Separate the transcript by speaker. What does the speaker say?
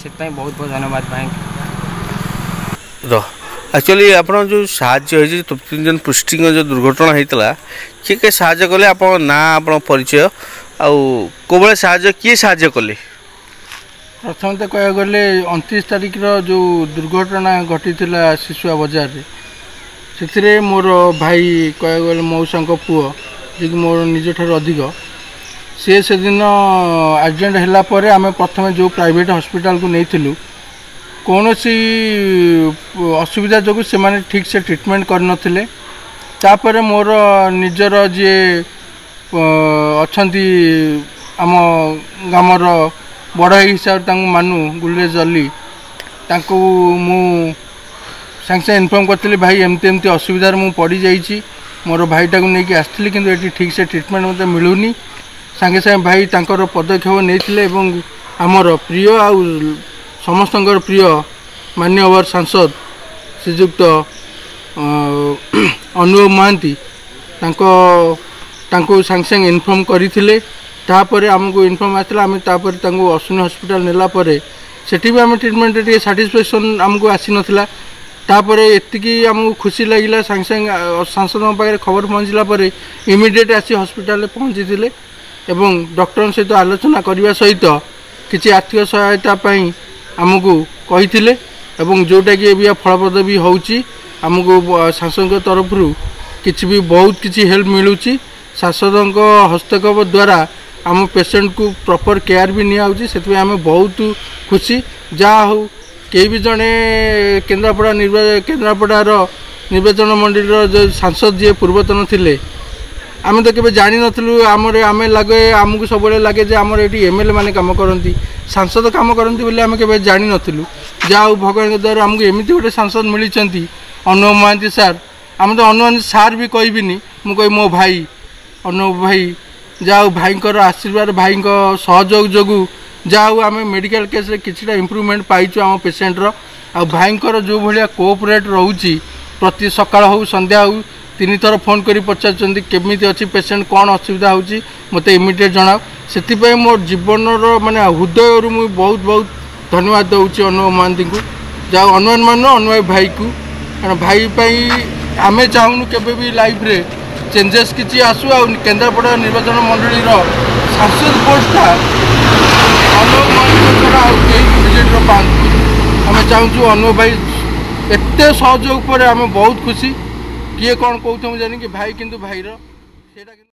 Speaker 1: ସେଥିପାଇଁ ବହୁତ ବହୁତ ଧନ୍ୟବାଦ ଭାଇଙ୍କୁ।
Speaker 2: ର ଆକ୍ଚୁଆଲି ଆପଣ ଯେଉଁ ସାହାଯ୍ୟ ହେଇଛି, ତୃପ୍ତିରଞ୍ଜନ ପୃଷ୍ଟିଙ୍କ ଯେଉଁ ଦୁର୍ଘଟଣା ହେଇଥିଲା, କିଏ କିଏ ସାହାଯ୍ୟ କଲେ? ଆପଣଙ୍କ ନାଁ, ଆପଣଙ୍କ ପରିଚୟ, ଆଉ କେଉଁ ଭଳିଆ ସାହାଯ୍ୟ, କିଏ ସାହାଯ୍ୟ କଲେ?
Speaker 3: ପ୍ରଥମତଃ କହିବାକୁ ଗଲେ 29 ତାରିଖର ଯେଉଁ ଦୁର୍ଘଟଣା ଘଟିଥିଲା ଶିଶୁଆ ବଜାରରେ, ସେଥିରେ ମୋର ଭାଇ, କହିବାକୁ ଗଲେ ମଉସାଙ୍କ ପୁଅ, ଯିଏକି ମୋର ନିଜଠାରୁ ଅଧିକ, ସିଏ ସେଦିନ ଆକ୍ସିଡେଣ୍ଟ ହେଲା ପରେ ଆମେ ପ୍ରଥମେ ଯେଉଁ ପ୍ରାଇଭେଟ୍ ହସ୍ପିଟାଲକୁ ନେଇଥିଲୁ, କୌଣସି ଅସୁବିଧା ଯୋଗୁଁ ସେମାନେ ଠିକ୍ ସେ ଟ୍ରିଟମେଣ୍ଟ କରିନଥିଲେ। ତାପରେ ମୋର ନିଜର ଯିଏ ଅଛନ୍ତି, ଆମ ଗ୍ରାମର ବଡ଼ ଭାଇ ହିସାବରେ ତାଙ୍କୁ ମାନୁ, ଗୁଲରେଜ ଅଲି, ତାଙ୍କୁ ମୁଁ ସାଙ୍ଗେ ସାଙ୍ଗେ ଇନଫର୍ମ କରିଥିଲି, ଭାଇ ଏମିତି ଏମିତି ଅସୁବିଧାରେ ମୁଁ ପଡ଼ିଯାଇଛି, ମୋର ଭାଇଟାକୁ ନେଇକି ଆସିଥିଲି, କିନ୍ତୁ ଏଠି ଠିକ୍ ସେ ଟ୍ରିଟମେଣ୍ଟ ମୋତେ ମିଳୁନି। ସାଙ୍ଗେ ସାଙ୍ଗେ ଭାଇ ତାଙ୍କର ପଦକ୍ଷେପ ନେଇଥିଲେ ଏବଂ ଆମର ପ୍ରିୟ ଆଉ ସମସ୍ତଙ୍କର ପ୍ରିୟ ମାନ୍ୟବର ସାଂସଦ ଶ୍ରୀଯୁକ୍ତ ଅନୁଭବ ମହାନ୍ତି ତାଙ୍କୁ ସାଙ୍ଗେ ସାଙ୍ଗେ ଇନଫର୍ମ କରିଥିଲେ। ତାପରେ ଆମକୁ ଇନଫର୍ମ ଆସିଥିଲା, ଆମେ ତାପରେ ତାଙ୍କୁ ଅଶ୍ୱିନୀ ହସ୍ପିଟାଲ ନେଲା ପରେ ସେଠି ବି ଆମେ ଟ୍ରିଟମେଣ୍ଟରେ ଟିକେ ସାଟିସ୍ଫାକ୍ସନ୍ ଆମକୁ ଆସିନଥିଲା। ତାପରେ ଏତିକି ଆମକୁ ଖୁସି ଲାଗିଲା, ସାଙ୍ଗେ ସାଙ୍ଗେ ସାଂସଦଙ୍କ ପାଖରେ ଖବର ପହଞ୍ଚିଲା ପରେ ଇମିଡ଼ିଏଟ୍ ଆସି ହସ୍ପିଟାଲରେ ପହଞ୍ଚିଥିଲେ ଏବଂ ଡକ୍ଟରଙ୍କ ସହିତ ଆଲୋଚନା କରିବା ସହିତ କିଛି ଆର୍ଥିକ ସହାୟତା ପାଇଁ ଆମକୁ କହିଥିଲେ ଏବଂ ଯେଉଁଟାକି ଏବେ ଫଳପ୍ରଦ ବି ହେଉଛି। ଆମକୁ ସାଂସଦଙ୍କ ତରଫରୁ କିଛି ବି ବହୁତ କିଛି ହେଲ୍ପ ମିଳୁଛି। ସାଂସଦଙ୍କ ହସ୍ତକ୍ଷେପ ଦ୍ୱାରା ଆମ ପେସେଣ୍ଟକୁ ପ୍ରପର୍ କେୟାର ବି ନିଆହେଉଛି, ସେଥିପାଇଁ ଆମେ ବହୁତ ଖୁସି। ଯାହା ହଉ, କେହି ବି ଜଣେ କେନ୍ଦ୍ରାପଡ଼ା କେନ୍ଦ୍ରାପଡ଼ାର ନିର୍ବାଚନ ମଣ୍ଡଳୀର ଯେଉଁ ସାଂସଦ ଯିଏ ପୂର୍ବତନ ଥିଲେ, ଆମେ ତ କେବେ ଜାଣିନଥିଲୁ। ଆମର ଆମେ ଲାଗେ, ଆମକୁ ସବୁବେଳେ ଲାଗେ ଯେ ଆମର ଏଠି ଏମ୍ ଏଲ୍ ଏ ମାନେ କାମ କରନ୍ତି, ସାଂସଦ କାମ କରନ୍ତି ବୋଲି ଆମେ କେବେ ଜାଣିନଥିଲୁ। ଯାହା ହଉ, ଭଗବାନଙ୍କ ଦ୍ୱାରା ଆମକୁ ଏମିତି ଗୋଟେ ସାଂସଦ ମିଳିଛନ୍ତି, ଅନୁଭବ ମହାନ୍ତି ସାର୍। ଆମେ ତ ଅନୁଭବ ମହାନ୍ତି ସାର୍ ବି କହିବିନି, ମୁଁ କହିବି ମୋ ଭାଇ ଅନୁଭବ ଭାଇ। ଯାହା ହଉ, ଭାଇଙ୍କର ଆଶୀର୍ବାଦ, ଭାଇଙ୍କ ସହଯୋଗ ଯୋଗୁଁ ଯାହା ହଉ ଆମେ ମେଡ଼ିକାଲ କେସ୍ରେ କିଛିଟା ଇମ୍ପ୍ରୁଭମେଣ୍ଟ ପାଇଛୁ ଆମ ପେସେଣ୍ଟର। ଆଉ ଭାଇଙ୍କର ଯେଉଁ ଭଳିଆ କୋଅପରେଟ୍ ରହୁଛି, ପ୍ରତି ସକାଳ ହଉ ସନ୍ଧ୍ୟା ହଉ ତିନିଥର ଫୋନ୍ କରି ପଚାରୁଛନ୍ତି କେମିତି ଅଛି ପେସେଣ୍ଟ, କ'ଣ ଅସୁବିଧା ହେଉଛି, ମୋତେ ଇମିଡ଼ିଏଟ୍ ଜଣାଅ। ସେଥିପାଇଁ ମୋ ଜୀବନର ମାନେ ହୃଦୟରୁ ମୁଁ ବହୁତ ବହୁତ ଧନ୍ୟବାଦ ଦେଉଛି ଅନୁଭବ ମହାନ୍ତିଙ୍କୁ। ଯାହା ଅନୁମାନ ମାନ ଅନୁଭବ ଭାଇକୁ, କାରଣ ଭାଇ ପାଇଁ ଆମେ ଚାହୁଁନୁ କେବେ ବି ଲାଇଫ୍ରେ ଚେଞ୍ଜେସ୍ କିଛି ଆସୁ। ଆଉ କେନ୍ଦ୍ରାପଡ଼ା ନିର୍ବାଚନ ମଣ୍ଡଳୀର ସାଂସଦ ପୋଷ୍ଟଟା ଅନୁଭବ ମହାନ୍ତିଙ୍କ ଛଡ଼ା ଆଉ କେହି ବି ବିଜେଡ଼ିର ପାଆନ୍ତୁ, ଆମେ ଚାହୁଁଛୁ। ଅନୁଭବ ଭାଇ ଏତେ ସହଯୋଗ ପରେ ଆମେ ବହୁତ ଖୁସି। କିଏ କ'ଣ କହୁଥିବ ମୁଁ ଜାଣିକି ଭାଇ, କିନ୍ତୁ ଭାଇର ସେଇଟା